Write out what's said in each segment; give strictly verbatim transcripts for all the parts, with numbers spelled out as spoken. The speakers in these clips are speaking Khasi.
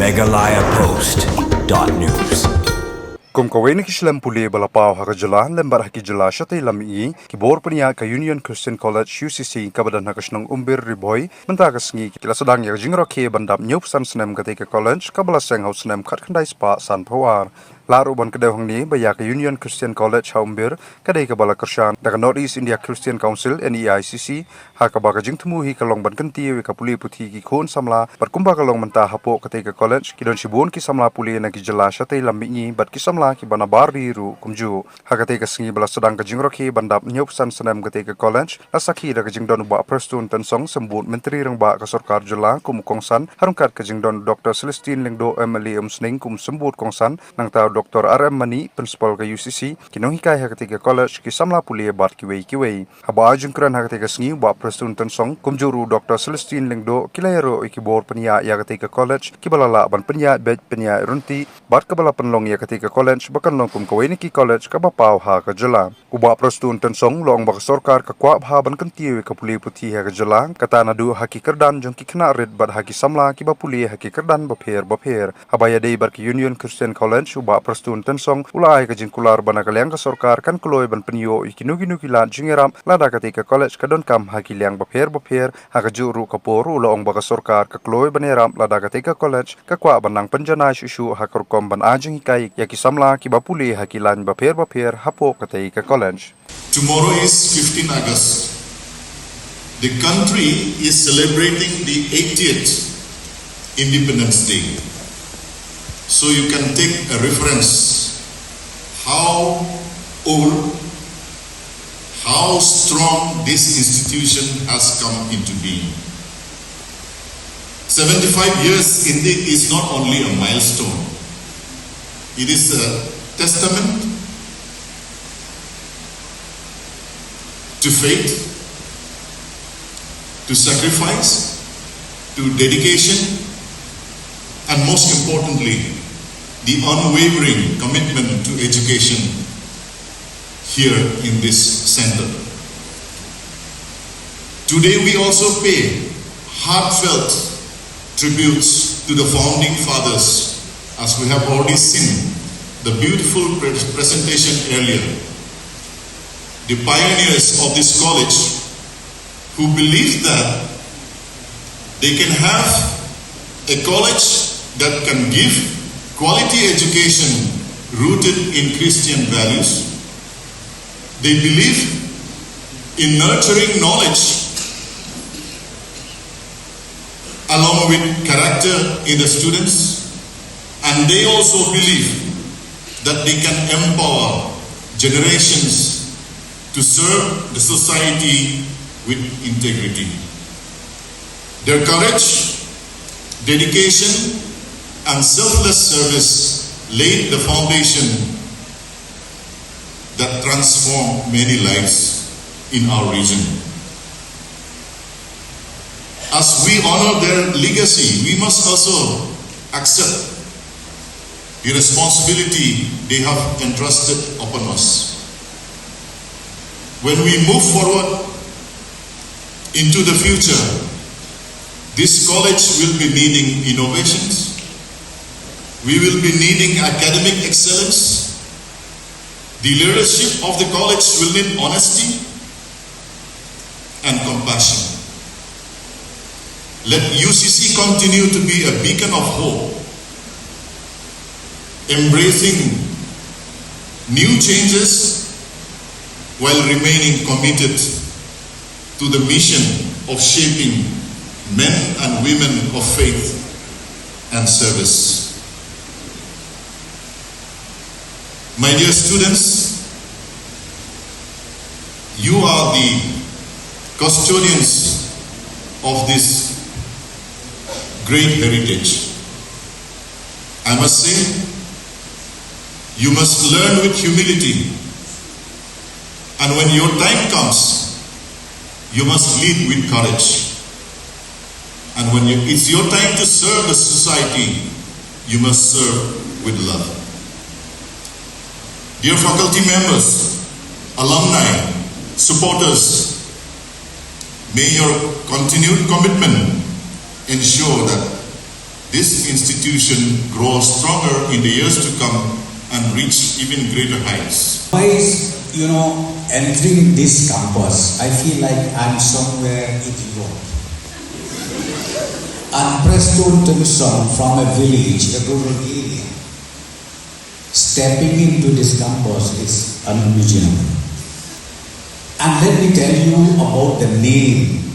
Meghalaya Post dot news. Kum kawei na ki shlem pule ba la paw ha ka jylla lem bad ha ki jylla shatei lam mihngi, ki bor pynïaid ka Union Christian College, U C C, kaba don ha ka shnong Umbir, Ri Bhoi, mynta ka sngi ki la sdang ïa ka jingrakhe ban dap hynñiewphew san snem katei ka college kaba la seng ha u snem khatkhyndai spah sanphew ar. Lah ruh ban kdew hangne ba ïa ka Union Christian College ha Umbir ka dei kaba la kyrshan da ka North East India Christian Council, N E I C C, ha kaba ka jingthmu hi ka long ban kyntiew ïa ka pule puthi ki khun samla, bad kumba ka long mynta hapoh katei ka college ki don shibun ki samla pule na ki jylla shatei lam mihngi bad ki samla kiba nabar ri ruh kumjuh. Ha katei ka sngi ba la sdang ka jingrakhe ban dap hynñiewphew san snem katei ka college, la sakhi da ka jingdon u Bah Prestone Tynsong, Symbud Myntri Rangbah ka Sorkar Jylla kum u kongsan, ha ryngkat ka jingdon u Doctor Celestine Lyngdoh, M L A Umsning, kum u Symbud Kongsan, nangta u Doctor R M Mani, Principal ka U C C, ki nonghikai ha katei ka college, ki samla pule bad kiwei kiwei. Haba ai jingkren ha katei ka sngi, u Bah Prestone Tynsong, kumjuh ruh u Doctor Celestine Lyngdoh, ki la ïaroh ïa ki bor pynïaid ïa katei ka college kiba la lah ban pynïaid beit pynïaid ryntih bad kaba la pynlong ïa katei ka college ba kan long kum kawei na ki college kaba paw ha ka jylla. U Bah Prestone Tynsong u la ong ba ka sorkar ka kwah bha ban kyntiew ïa ka pule puthi ha ka jylla, kata naduh ha ki kyrdan jong ki khynnah rit bad ha ki samla kiba pule ha ki kyrdan bapher bapher. Haba ïadei bad ka Union Christian College, u Bah Prestone Tynsong u la ai ka jingkular ba na ka liang ka sorkar kan kloi ban pynïoh ïa kino kino ki lad jingïarap lada katei ka college ka donkam ha ki liang bapher bapher. Ha kajuh ruh ka por, u la ong ba ka sorkar ka kloi ban ïarap lada katei ka college ka kwah ban nang pynjanai shuh shuh ha ka rukom ban ai jinghikai ïa ki samla kiba pule ha ki lain bapher bapher hapoh katei ka college. Tomorrow is fifteenth August. The country is celebrating the eightieth Independence Day. So you can take a reference how old, how strong this institution has come into being. Seventy-five years indeed is not only a milestone, it is a testament to faith, to sacrifice, to dedication, and most importantly, the unwavering commitment to education here in this center. Today we also pay heartfelt tributes to the founding fathers, as we have already seen the beautiful pre-, presentation earlier. The pioneers of this college who believed that they can have a college that can give quality education rooted in Christian values. They believe in nurturing knowledge along with character in the students, and they also believe that they can empower generations to serve the society with integrity. Their courage, dedication, and selfless service laid the foundation that transformed many lives in our region. As we honor their legacy, we must also accept the responsibility they have entrusted upon us. When we move forward into the future, this college will be needing innovations. We will be needing academic excellence. The leadership of the college will need honesty and compassion. Let U C C continue to be a beacon of hope, embracing new changes while remaining committed to the mission of shaping men and women of faith and service. My dear students, you are the custodians of this great heritage. I must say, you must learn with humility, and when your time comes, you must lead with courage. And when you, it's your time to serve the society, you must serve with love. Dear faculty members, alumni, supporters, may your continued commitment ensure that This institution grows stronger in the years to come and reach even greater heights. By, you know, entering this campus, I feel like I'm somewhere in Europe. And Prestone Tynsong from a village, a rural area, stepping into this campus is unimaginable. And let me tell you about the name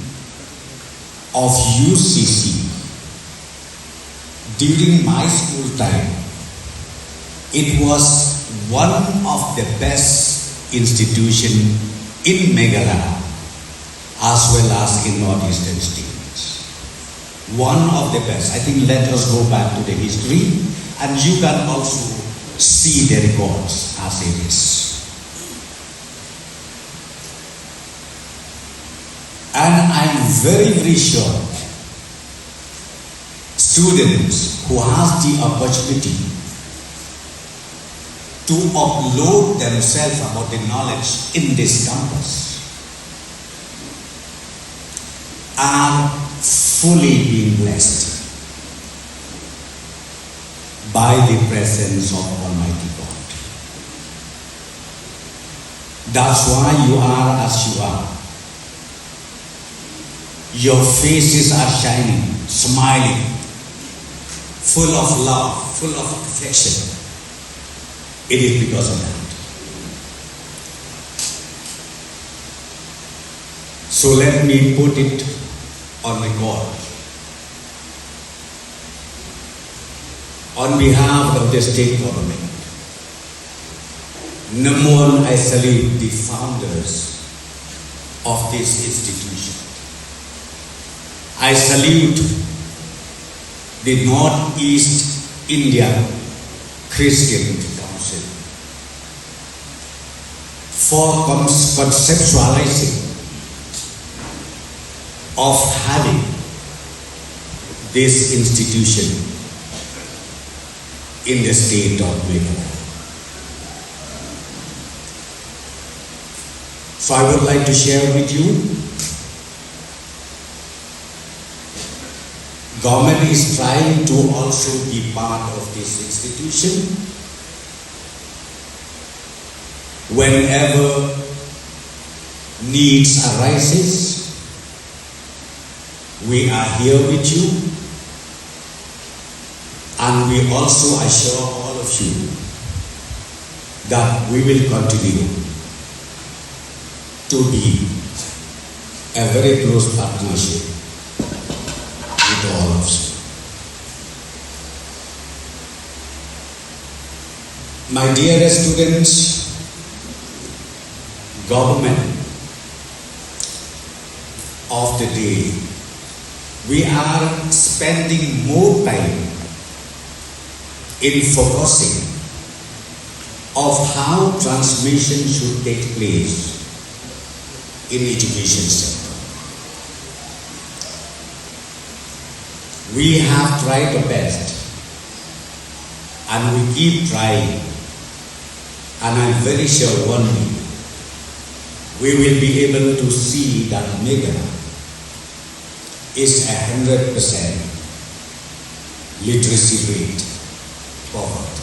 of U C C. During my school time, it was one of the best institution in Meghalaya as well as in northeastern states. One of the best. I think let us go back to the history and you can also see the records as it is. And I'm very, very sure students who has the opportunity to upload themselves about the knowledge in this campus are fully being blessed by the presence of Almighty God. That's why you are as you are. Your faces are shining, smiling, full of love, full of affection. It is because of that. So let me put it on record. On behalf of the state government, number one, I salute the founders of this institution. I salute the Northeast India Christian Council for con- conceptualizing of having this institution in the state of Meghalaya. So I would like to share with you, government is trying to also be part of this institution. Whenever needs arises, we are here with you, and we also assure all of you that we will continue to be a very close partnership with all of you. My dearest students, government of the day, we are spending more time in focusing of how transmission should take place in education sector. We have tried the best and we keep trying, and I'm very sure one day we will be able to see that Meghalaya is a hundred percent literacy rate poverty.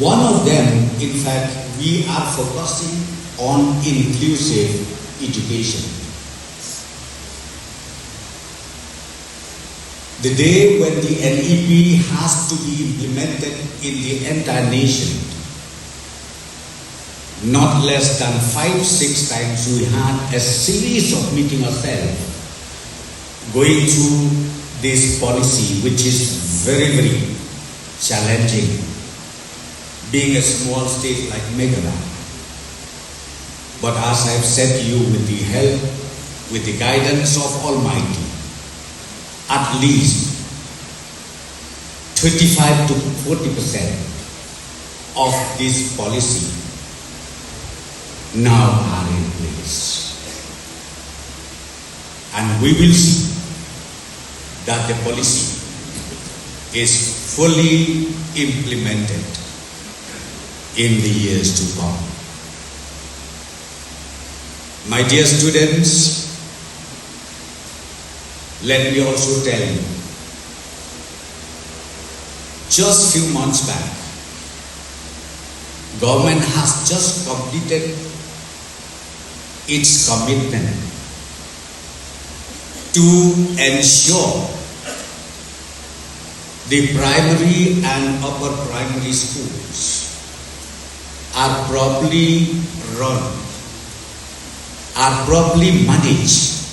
One of them, in fact, we are focusing on inclusive education. The day when the N E P has to be implemented in the entire nation, not less than five, six times we had a series of meeting ourselves going through this policy, which is very, very challenging, being a small state like Meghalaya. But as I've said to you, with the help, with the guidance of Almighty, at least thirty-five to forty percent of this policy now are in place. And we will see that the policy is fully implemented in the years to come. My dear students, let me also tell you, Just few months back, government has just completed its commitment to ensure the primary and upper primary schools are properly run, are properly managed.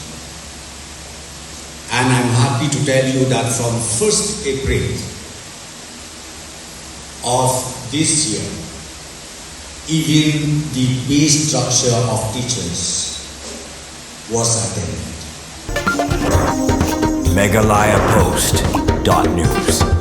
And I'm happy to tell you that from first April of this year, even the pay structure of teachers was attended. Meghalaya Post dot news.